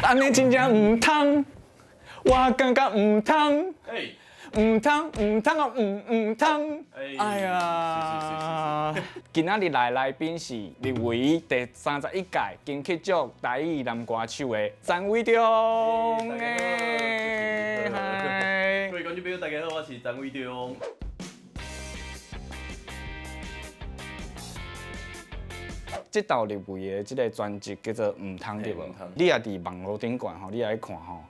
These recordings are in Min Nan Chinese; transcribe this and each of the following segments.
按呢真正毋通，我感覺毋通，毋通毋通哦，毋毋通。哎呀，今仔日來來賓是入圍第31屆金曲獎台語男歌手的陳偉忠。各位觀眾朋友，大家好，我是陳偉忠。這道入圍的這个專輯叫做《毋通》對無？你也佇網路頂懸吼，你也去看吼，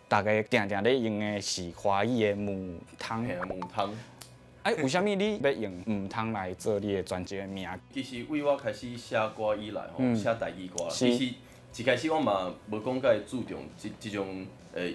大家定定咧用的是華語的母湯。嘿啊，母湯。哎，為啥物你欲用毋通來做你的專輯的名？其實為我開始寫歌以來吼，寫台語歌，其實一開始我嘛無講介注重這這種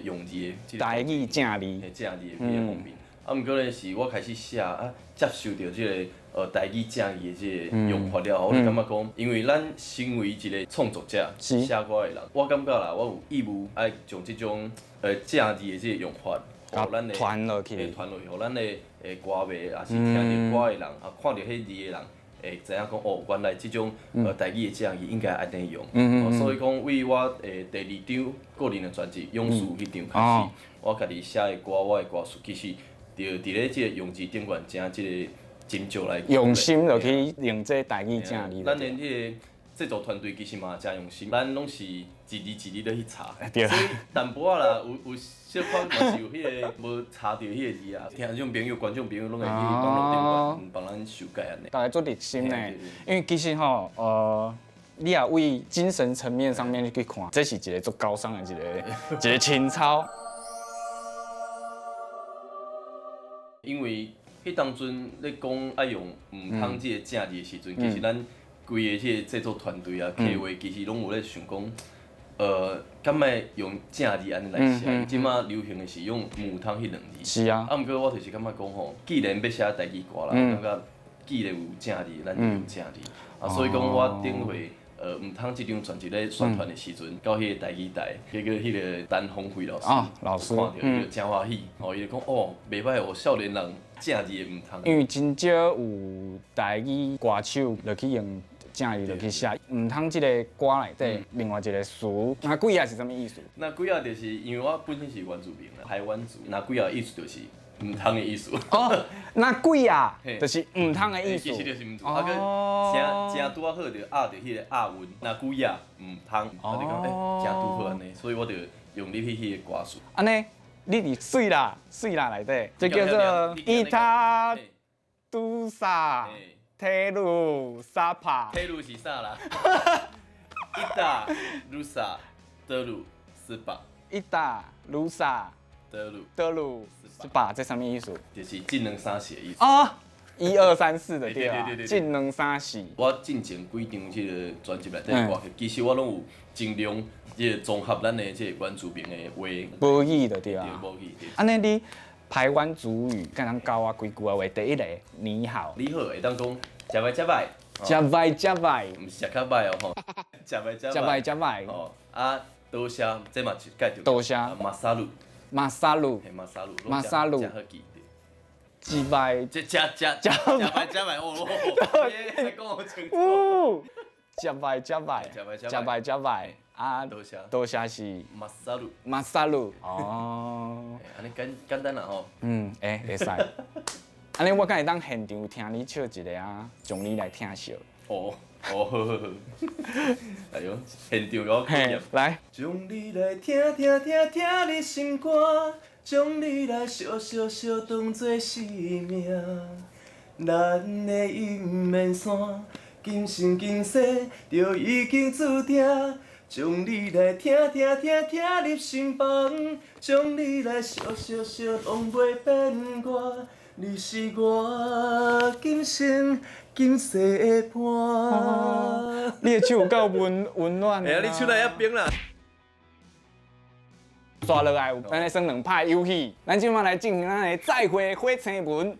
用字的。台語正字。嘿，正字的彼个方面。啊，毋過咧是我開始寫啊，接受著這个台語正字的這个用法了後，我就感覺講，因為咱身為一个創作者、寫歌的人，我感覺啦，我有義務愛將這種正字的這个用法，予咱的傳落去，傳落去，予咱的歌迷，抑是聽著歌的人，啊，看著彼字的人，會知影講哦，原來這種台語的正字應該按呢用。所以講，為我第二張個人的專輯《勇士》彼張開始，我家己寫的歌，我的歌詞其實。就佇咧這個用字頂懸，誠這个斟酌來用心落去用這台語正字。咱的彼个製作團隊其實嘛誠用心，咱攏是一字一字咧去查，所以淡薄仔啦，有有小可嘛是有彼个無查著彼个字啊。聽眾朋友、觀眾朋友攏會去網路頂懸幫咱修改按呢。大家足熱心呢，因為其實吼，你也為精神層面上面去看，這是一个足高尚的一个一个情操。因為彼當陣咧講愛用毋通這个正字的時陣，其實咱規个這个製作團隊啊、計劃其實攏有咧想講，敢會用正字按呢來寫？這馬流行的是用母湯彼兩字。是啊。啊，毋過我就是感覺講吼，既然欲寫台語歌啦，感覺既然有正字，咱就用正字。啊，所以講我頂回毋通這張專輯咧宣傳的時陣，到彼個台語台，結果彼個陳鴻輝老師，老師看著伊就誠歡喜，吼，伊就講哦，袂歹哦，少年人正字的毋通。因為真少有台語歌手落去用正字落去寫，毋通這个歌內底另外一个詞，若幾仔是啥物意思？若幾仔就是因為我本身是原住民啦，排灣族，若幾仔意思就是毋通的意思。哦，若幾仔就是毋通的意思。其實就是毋通，啊，閣誠誠拄仔好就押著彼个押韻，若幾仔毋通，啊，就講欸，誠拄好按呢，所以我就用入去彼个歌詞。按呢，你佇媠啦媠啦內底，這叫做伊他拄薩提魯沙帕。提魯是啥啦？伊達魯薩德魯斯巴。伊達魯薩。德魯德魯斯巴，這啥物意思？就是進兩三四的意思。哦，一二三四的對啊。進兩三四。我進前幾張這个專輯內底歌曲，其實我攏有盡量這个綜合咱的這个原住民的話。母語的對啊。對，母語。按呢你排灣族語，敢通教我幾句話？第一个，你好。你好，會當講食歹食歹。食歹食歹。毋是食較歹哦吼。食歹食歹。食歹食歹。哦，啊，多謝，這嘛是介重要。多謝。馬薩魯。馬薩魯，馬薩魯，誠好記。一擺，食食食食歹食歹哦，你講好清楚。食歹食歹，食歹食歹，啊，多謝，多謝是馬薩魯，馬薩魯，哦，按呢簡簡單啦吼。嗯，欸，會使。按呢我敢會當現場聽你唱一个啊，將你來聽笑。哦。哦，好好好，哎喲，現場共我考驗。來。將你來聽聽聽聽入心肝，將你來相相相當做生命。咱的姻緣線，今生今世就已經注定。將你來聽聽聽聽入心房，將你來相相相攏袂變卦。你是我今生今世的伴。你的手有夠溫溫暖。哎呀，你手來遐冰啦。煞落來，咱來耍兩拍遊戲。咱這擺來進行咱的再會火星文。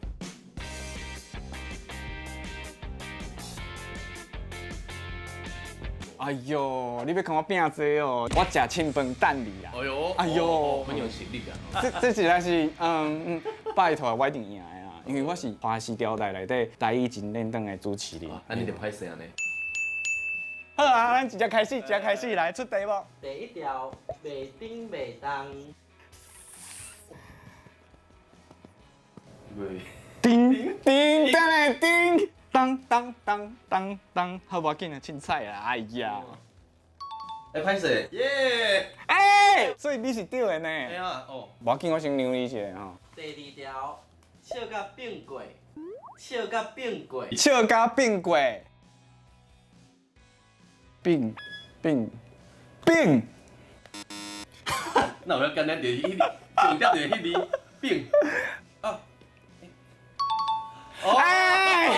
哎喲，你欲共我拼這哦？我食凊飯等你啦。哎喲，哎喲，很有實力啊。這這實在是，嗯嗯，拜託，我一定贏的啦，因為我是華視調台內底台語真練檔的主持人。啊，你就歹勢按呢。好啊，咱直接開始，直接開始來出題目。第一條，袂頂袂動。袂。叮叮當來叮，當當當當當，好無要緊啊，凊彩啦，哎呀。欸，歹勢，耶！欸，所以你是對的呢。哎呀，哦。無要緊，我先讓你一下吼。第二條，笑甲變過，笑甲變過。笑甲變過。變變變。那有遐簡單？就是彼字，重點就是彼字變。啊。哎！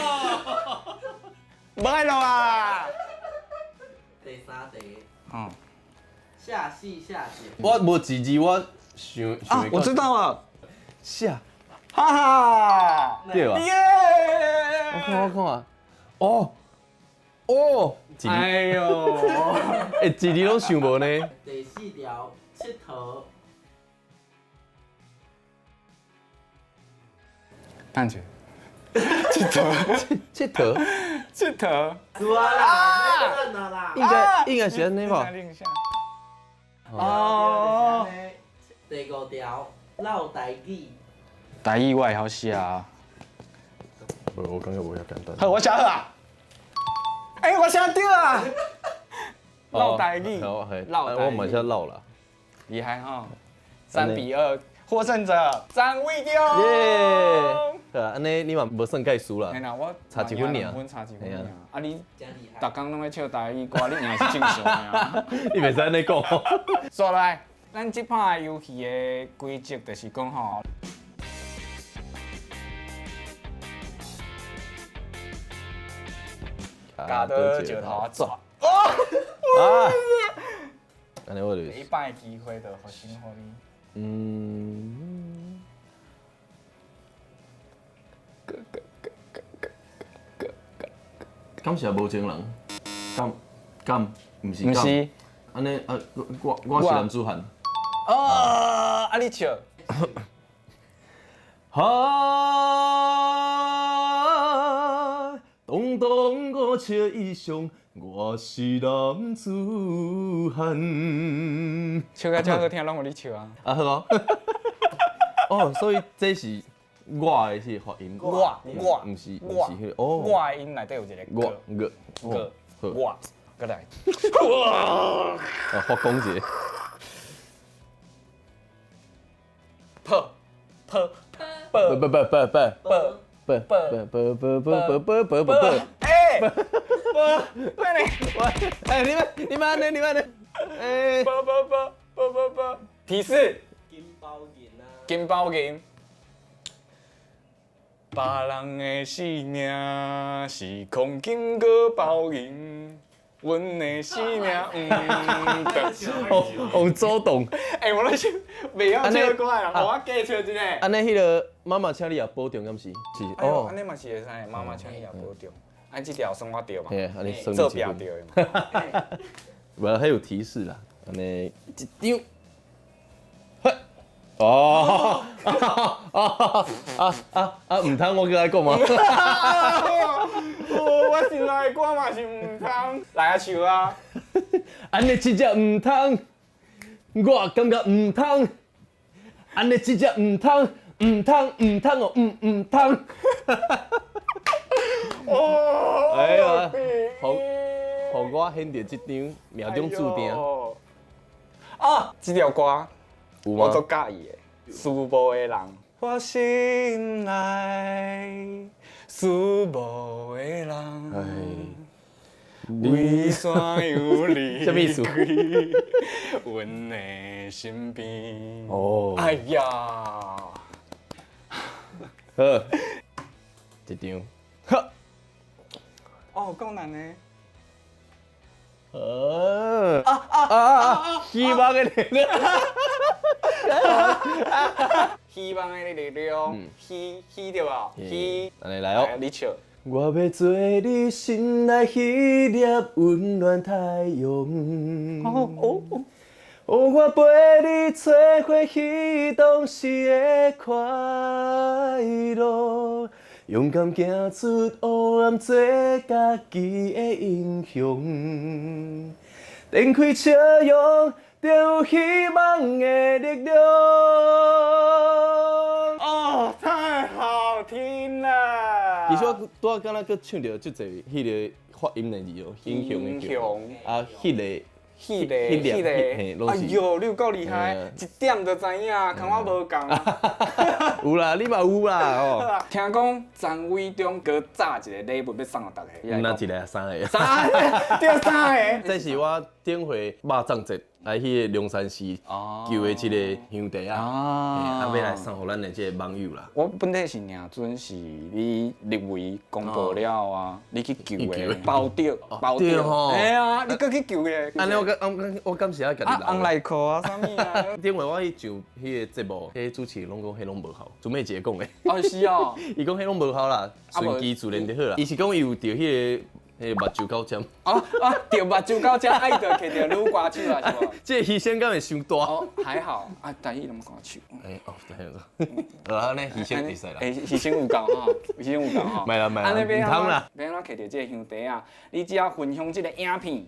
無愛錄啊！第三題。哦。下死下賤。我無一字，我想啊，我知道了。下。哈哈。對吧？耶！我看我看啊。哦。哦。哎呦。欸，一字攏想無呢。第四條，𨑨迌。等下。𨑨迌。𨑨迌。𨑨迌。輸啊啦！應該應該是按呢吧？哦。第五條，落台語。台語我會曉寫啊。無，我感覺無遐簡單。好，我寫好啊。欸，我寫對啊。落台語。落我嘛寫落啦。厲害吼！3比2，獲勝者張偉忠。耶！好啊，按呢你嘛無算介輸啦。嘿啦，我差一分爾。差一分爾。啊，你逐工攏咧笑台語歌，你贏是正常的啊。你袂使按呢講。煞來，咱這擺遊戲的規則就是講吼。鉸刀石頭紙。哦！啊！按呢我就。一擺機會就予先予你。嗯。敢是無情人？敢敢毋是？毋是。按呢啊，我我是男子漢。哦，啊你笑。啊，東東五尺以上，我是男子漢。笑甲遮好聽，攏予你笑啊！啊好哦。哦，所以這是我的是發音。我我毋是毋是彼個哦。我的音內底有一個我個個我，閣來。啊，發功一下。破破不不不不不不不不不不不不不不不。欸，不，快點！欸，你們你們按呢，你們按呢。欸。不不不不不不。提示。金包銀啊。金包銀。別人的性命是黃金閣包銀，阮的性命毋得。王祖棟。欸，我咧想袂曉唱歌啦，予我加唱一个。按呢，彼个媽媽請你也保重，敢是？是哦。按呢嘛是會使，媽媽請你也保重。按這條算我對嘛？嘿，按呢算做表對的嘛。無，彼有提示啦。按呢一張。哦，啊啊啊！毋通我閣來講嗎？我心內歌嘛是毋通。來啊，唱啊！按呢這只毋通，我感覺毋通。按呢這只毋通，毋通，毋通哦，毋毋通。哦，哎呀，予我顯著這張命中注定。啊，這條歌。我足佮意的，思慕的人。我心內思慕的人，為啥又離開阮的身邊？哦，哎呀，好，一張。好。哦，夠難呢。啊啊啊啊！希望的力量，希望的力量，希希對無？希，按呢來哦，你唱。我欲做你心內彼粒溫暖太陽。哦哦哦，我陪你找回彼當時的快樂。勇敢行出黑暗，做家己的英雄。展开笑容，就有希望的力量。哦，太好聽了。其實我拄仔敢若閣唱著足濟彼个發音的字哦，英雄的英雄啊，彼个彼个彼个，哎呦，你有夠厲害，一點就知影，共我無仝。有啦，你嘛有啦哦。聽講張偉忠閣紮一个禮物欲送予大家。毋若一个，三个。三個，對三個。這是我頂回肉粽節來彼个龍山寺求的這个香茶啊，啊，欲來送予咱的這个網友啦。我本底是領準是你入圍公布了啊，你去求的，包著包著吼。嘿啊，你閣去求的。按呢我感我敢是愛家己留。紅內褲啊，啥物啊？頂回我去上彼个節目，彼个主持人攏講彼攏無效，做咩一个講的？哦，是哦。伊講彼攏無效啦，順其自然就好啦。伊是講伊有著彼个目睭狗針。哦啊，著目睭狗針，啊伊就摕著女歌手啦，是無？這個犧牲感會傷大。哦，還好，啊，台語攏歌手。哎哦，對個。啊，按呢犧牲會使啦。欸，犧牲有夠吼，犧牲有夠吼。袂啦袂啦，按呢毋通啦。欲按怎摕著這個香茶啊？你只要分享這個影片，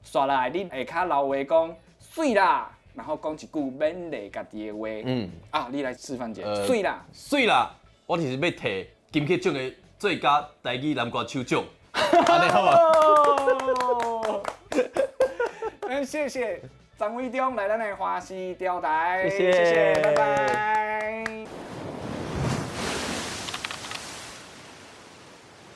煞來你下跤留話講媠啦，然後講一句勉勵家己的話。啊，你來示範一下。媠啦，媠啦，我就是欲提金曲獎的最佳台語男歌手獎。按呢好無？嗯，謝謝張偉忠來咱的華視調台，謝謝，謝謝，拜拜。